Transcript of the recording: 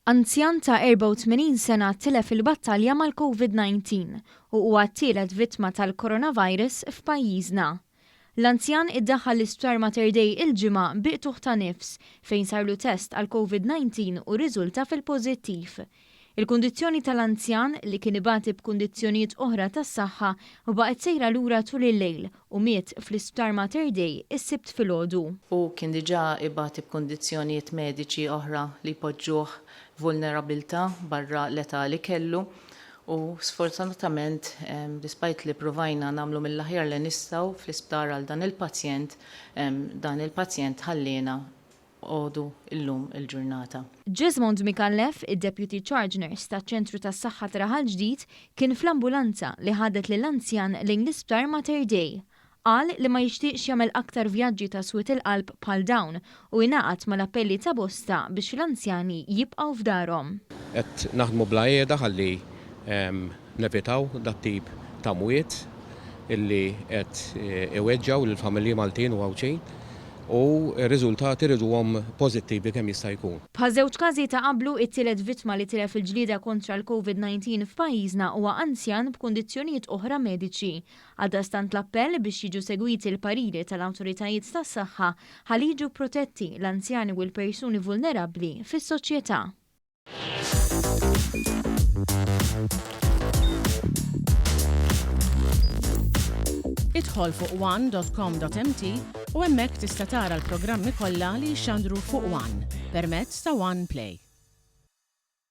Anzjan ta' 84 sena tilef il-battalja mal-Covid-19 u huwa t-tielet vittma tal-coronavirus f'pajjiżna. L-anzjan iddaħħal l-Isptar Mater Dei il-Ġimgħa bi qtugħ ta' nifs fejn sarlu test għall-Covid-19 u rriżulta fil-pożittiv. Il-kundizzjoni tal-anzjan, li kien ibati b'kundizzjonijiet oħra tas-saħħa, baqgħet sejra lura tul il-lejl u miet fl-Isptar Mater Dei is-Sibt filgħodu. Hu kien diġà ibati b'kundizzjonijiet mediċi oħra li jpoġġuh f'vulnerabilità barra l-età li kellu u sfortunatament despite li ppruvajna nagħmlu mill-aħjar li nistgħu fl-isptar għal dan il-pazjent, dan il-pazjent ħalliena għodu llum il-ġurnata. Jesmond Micallef, id-Deputy Charge Nurse taċ-Ċentru tas-Saħħa ta' Raħal Ġdid, kien fl-ambulanza li ħadet lill-anzjan lejn l-Isptar Mater Dei. Qal li ma jixtieqx jagħmel aktar vjaġġi ta' swied il-qalb bħal dawn u ingħaqad mal-appelli ta' bosta biex l-anzjani jibqgħu f'darhom. Qed naħdmu bla qiegħda ħalli nevitaw dat-tip ta' mwiet illi qed iweġġgħu lill-familji Maltin u Għawdxin u r-riżultati rriduhom pożittivi kemm jista' jkun. Bħaż-żewġ każi ta' qablu, it-tielet vittma li tilef il-ġlieda kontra l-Covid 19 f'pajjiżna huwa anzjan b'kundizzjonijiet oħra mediċi. Għaldaqstant l-appell biex jiġu segwiti l-pariri tal-awtoritajiet tas-saħħa ħalli jiġu protetti l-anzjani u l-persuni vulnerabbli fis-soċjetà. Idħol fuq one.com.mt u hemmhekk tista' tara l-programmi kollha li jixxandru fuq One permezz ta' One Play.